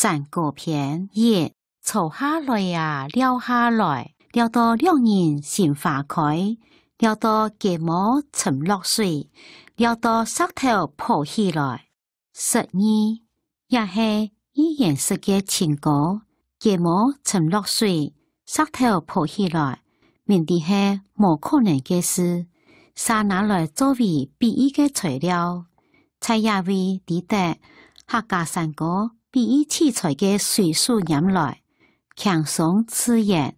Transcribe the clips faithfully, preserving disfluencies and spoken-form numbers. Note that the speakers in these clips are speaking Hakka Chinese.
山歌篇一。坐下來啊，尞下來，尞到兩人心花開，尞到雞毛沉落水，尞到石頭浮起來。 十二，也係二言式个情歌，雞毛沉落水，石頭浮起來，明知係無可能个事，嗄拿來作為比喻个材料。在這位知得，客家山歌比喻取材个水手拈來，輕鬆自然，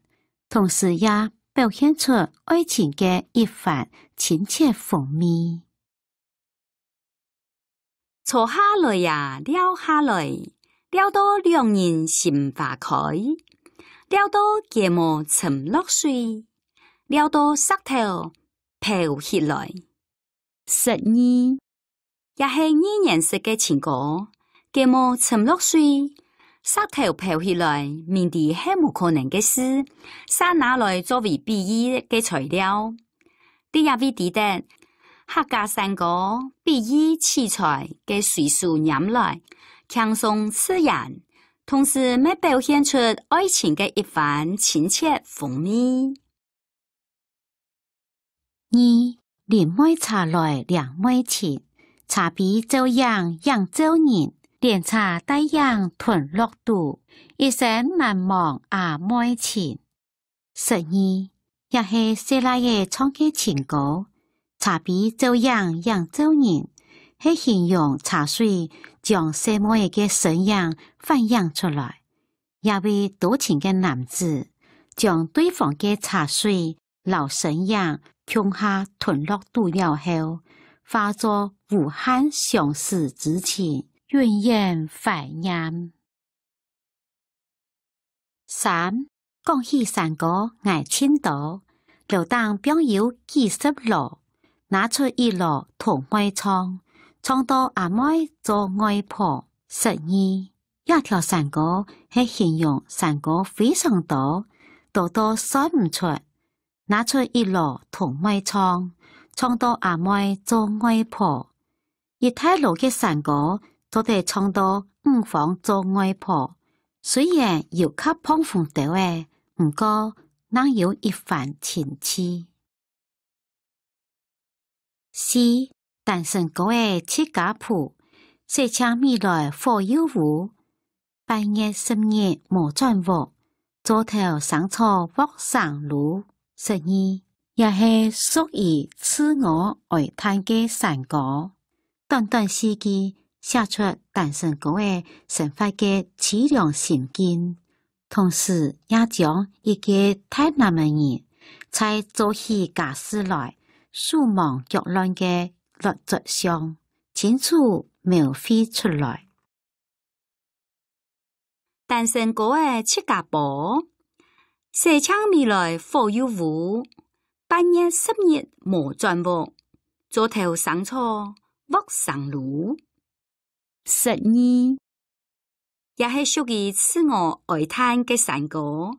同時也表現出愛情个一番親切風味。 坐下來呀，尞下來，尞到兩人心花開，尞到雞毛沉落水，尞到石頭浮起來。十二，也係二言式个情歌，雞毛沉落水，石頭浮起來，明知係無可能个事，嗄拿來作為比喻个材料。 在這位知得，客家山歌比喻取材个水手拈來，輕鬆自然，同時乜表現出愛情个一番親切風味。二，臨妹茶來領妹情，茶杯照影影照人，蓮茶帶影吞落肚，一生難忘阿妹情。 十二，也係細倈仔唱个情歌，茶杯照影影照人，係形容茶水將細妹仔个身影反映出來。這位多情个男子，將對方个茶水摎身影共下吞落肚了後，化作無限相思之情，永遠懷念。 三，講起山歌，𠊎盡多，籮頂放有幾十籮，拿出一籮同妹唱，唱到阿妹做外婆。十二，這條山歌係形容山歌非常多，多到算毋出， 拿出一籮同妹唱，唱到阿妹做外婆。一大籮个山歌，做得唱到女方做外婆。雖然有較膨風兜仔，毋過正有一番情趣。四，單身哥仔自家譜，洗淨尾來火又烏， 八月十日無轉屋，灶頭生草鑊生爐。十二，也係屬於自我哀嘆个山歌。短短四句，寫出單身哥仔生活个淒涼心境，同時也將一個大男仔人在做起家事來手忙腳亂个落腳相，清楚描繪出來。 單身哥仔自家褒，洗淨尾來火又烏，八月十日無轉屋，灶頭生草鑊生爐。十二，也係屬於自我哀嘆个山歌。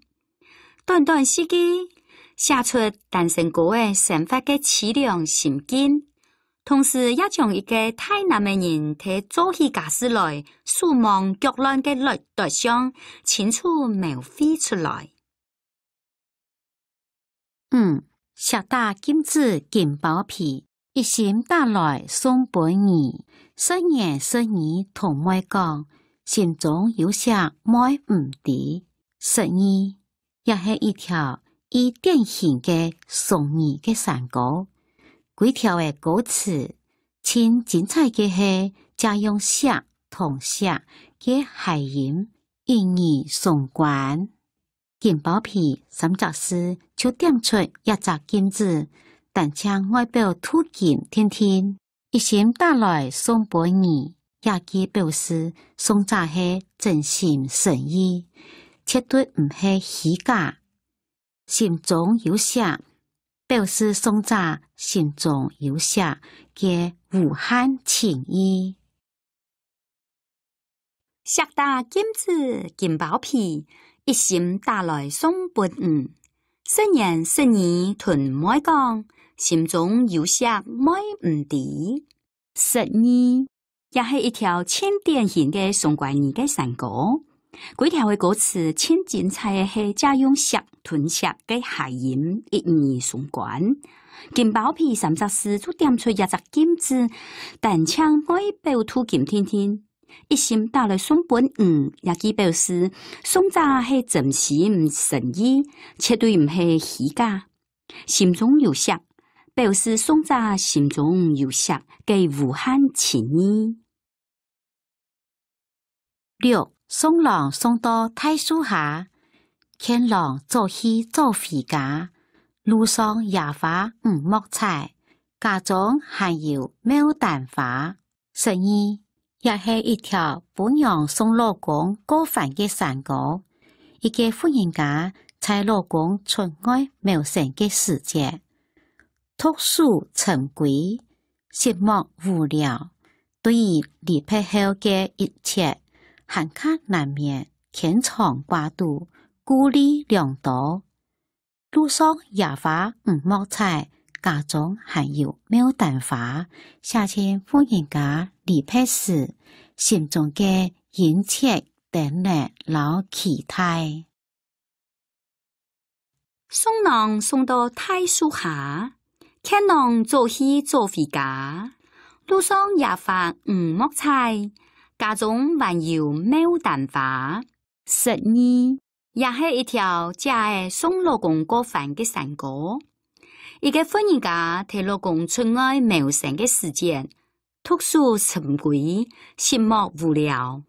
短短四句，寫出單身哥仔生活个淒涼心境， 同時也將一個大男仔人在做起家事來手忙腳亂个落腳相清楚描繪出來。五，石打金子金包皮，一心打來送分你。十年十年同妹講，心中有惜妹毋知。十二， 也係一條異典型个送你个山歌。歸條个歌詞，盡精彩个係借用惜同惜个諧音，一語雙關。金包皮三隻字就點出這隻禁指，單淨外表鍍金定定， 一心打來送分你，這句表示送者係真心誠意，絕對毋係虛假。心中有惜，表示送者心中有惜个無限情意。 石打金子金包皮，一心打來送分你。十年十年同妹講，心中有惜妹毋知。十二，也係一條盡典型个送關語个山歌。該條个歌詞盡精彩个係借用石同石个諧音一語雙關。金包皮三隻字就點出這隻禁止，單淨愛表度金定定，一心打來送分你，也既表示送者係真心誠意，絕對毋係虛假。心中有石，表示送者心中有石个無限情意。 六、送郎送到大樹下，牽郎早去早回家，路上野花毋莫採，家中還有牡丹花。十二，也係一條餔娘送老公過番个山歌。一個婦人家在老公出外謀生个時節， 獨守深閨，寂寞無聊，對於離別後个一切，還較難免牽腸掛肚，顧慮良多。路上野花毋莫採，家中還有牡丹花，寫盡婦人家離別時，心中个殷切、等待摎期待。 送郎送到大樹下，牽郎早去早回家。路上野花毋莫採，家中還有牡丹花。十二，也係一條姐仔送老公過番个山歌。一個婦人家在老公出外謀生个時節， 獨守深閨，寂寞無聊。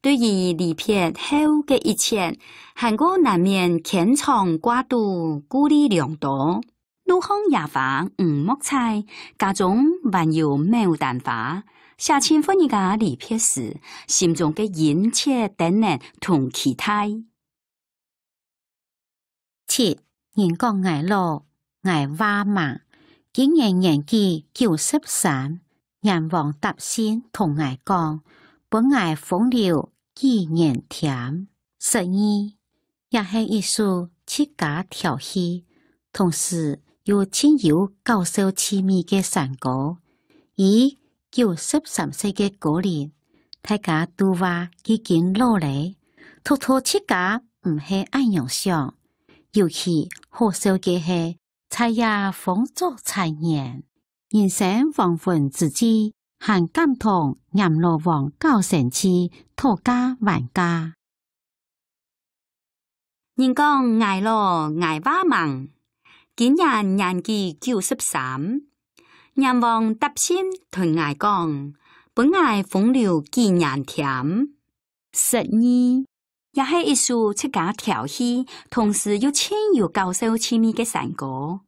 對於離別後个一切，還過難免牽腸掛肚，顧慮良多。路項野花毋莫採，家中還有牡丹花，寫盡婦人家離別時，心中个殷切、等待同期待。 七，人講𠊎老，𠊎話吂。今年年紀九十三，閻王搭信同𠊎講，分𠊎風流幾年添。十二，也係一首自家調戲，同時又盡有搞笑趣味个山歌。以 九十三歲个高齡，大家都話已經老咧，獨獨自家毋係恁樣想。尤其好笑个係，在這風燭殘年，人生黃昏之際，還敢同閻羅王搞生趣，討價還價。 人講𠊎老，𠊎話吂，今年年紀九十三。閻王搭信同𠊎講，分𠊎風流幾年添。十二，也係一首自家調戲，同時又盡有搞笑趣味个山歌。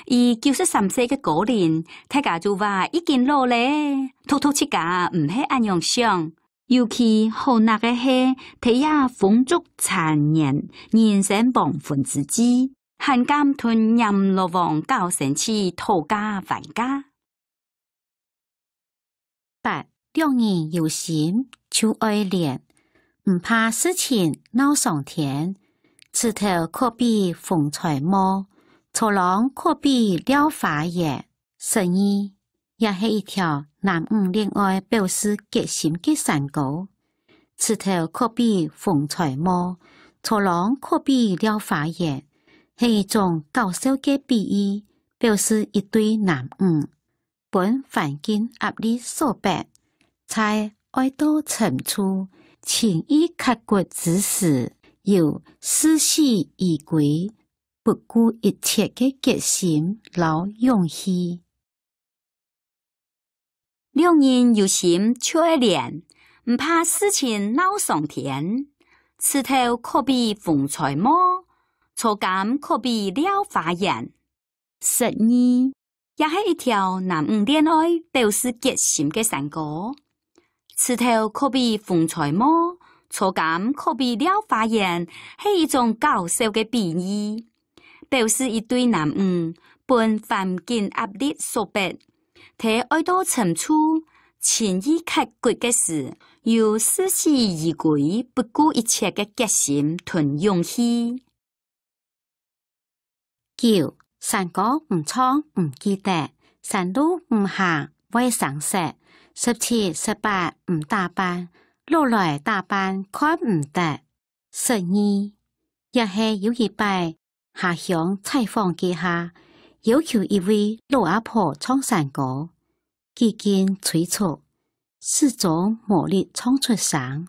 以九十三歲个高齡，大家就話已經老咧，獨獨自家毋係恁樣想。 尤其好納个係，在這風燭殘年、人生黃昏之際，還敢同閻羅王搞生趣討價還價。八，兩人有心就愛連，毋怕事情鬧上天。鋤頭可比風吹磨，鋤郎可比廖花菸。 十二，也係一條男女戀愛表示決心个山歌。鋤頭可比風吹磨，鋤郎可比廖花菸，係一種搞笑个比喻，表示一對男女，分環境壓力所逼，在愛到深處，情意刻骨之時，有視死如歸， 不顧一切个決心摎勇氣。兩人有心就愛連，毋怕事情鬧上天。鋤頭可比風吹磨，鋤柑可比廖花菸。十二， 也係一條男女戀愛表示決心个山歌。鋤頭可比風吹磨，鋤柑可比廖花菸，係一種搞笑个比喻，表示一對男女分環境壓力所逼，在愛到深處，情意刻骨个時，有視死如歸、不顧一切个決心同勇氣。 九，山歌毋唱毋記得，山路毋行會生銹。十七、十八毋打扮，老來打扮看毋得。十二，也係有一擺下鄉採訪該下，要求一位老阿婆唱山歌，幾經催促，始終無力唱出聲。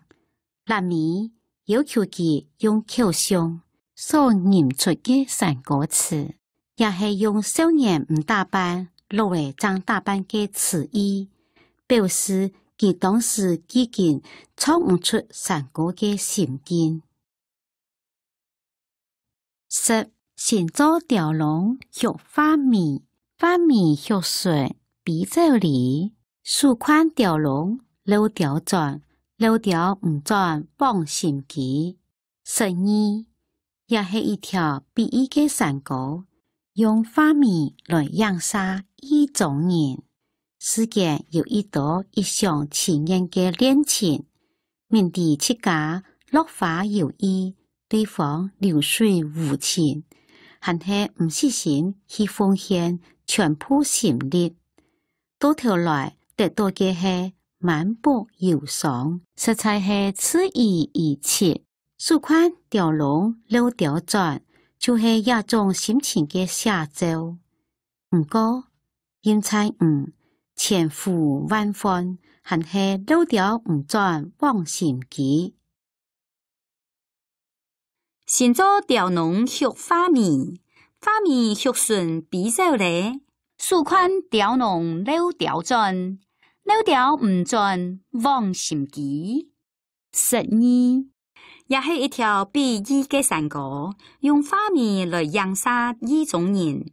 落尾要求佢用口唱所吟出个山歌詞，也係用少年毋打扮，老了正打扮个詞意，表示佢當時幾經唱毋出山歌个心境。十，身著吊籠畜畫眉，畫眉畜筍飛走離。手擐吊籠漏吊轉，漏吊毋轉枉心機。十二，也係一條比喻个山歌，用畫眉來影射意中人。世間有已多一廂情願个戀情，明知自家落花有意，對方流水無情，還係毋死心去奉獻全部心力。到頭來得到个係滿腹憂傷，實在係自欺欺人。手擐吊籠漏吊轉，就係這種心情个寫照。毋過，任在毋千呼萬喚，還係漏吊毋轉枉心機。身著吊籠畜畫眉，畫眉畜筍飛走離。手擐吊籠漏吊轉，漏吊毋轉枉心機。十二，也係一條比喻个山歌，用畫眉來影射意中人。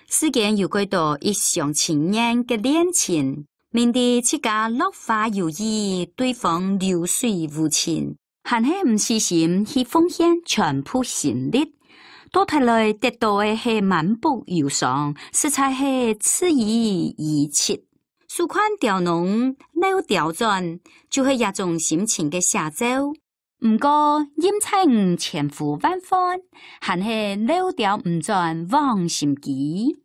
世間有幾多一廂情願个戀情，明知自家落花有意，對方流水無情，還係毋死心去奉獻全部心力。到頭來得到个係滿腹憂傷，實在係自欺欺人。手擐吊籠漏吊轉，就係這種心情个寫照。毋過，任在毋千呼萬喚，還係漏吊毋轉枉心機。